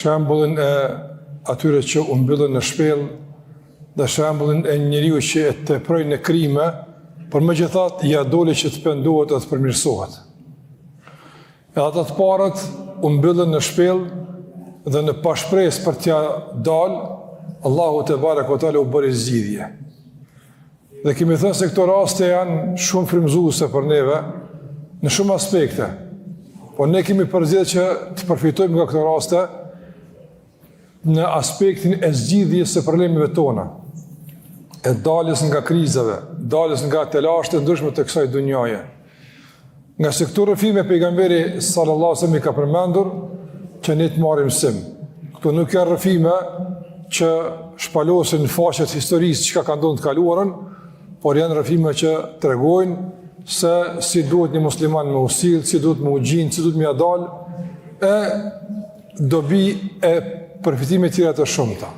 Shembullin e atyre që u mbyllën në shpellë dhe shembullin e njeriut që e teproi në krime, por megjithatë ia doli që të pendohet dhe të përmirësohet. Edhe ata të parët u mbyllën në shpellë dhe në pashpresë për t'ia dalë, Allahu tebareke ve teala u bëri zgjidhje. Dhe kemi thënë se këto raste janë shumë frymëzuese për neve në shumë aspekte. Po ne kemi përzgjedhë që të përfitojmë nga këto raste në aspektin e zgjidhjes së problemeve tona, e daljes nga krizave, daljes nga telashet e ndryshme të kësaj dunjaje. Ngase këto rrëfime pejgamberi sallallahu alajhi wasallam i ka përmendur që ne të marrim mësim. Këto nuk janë rrëfime që shpalosin faqet e historisë çka ka ndodhur në të kaluarën, por janë rrëfime që tregojnë se si duhet një musliman me u sill, si duhet me u gjind, si duhet me ia dal e dobi e përfitime tjera të shumta.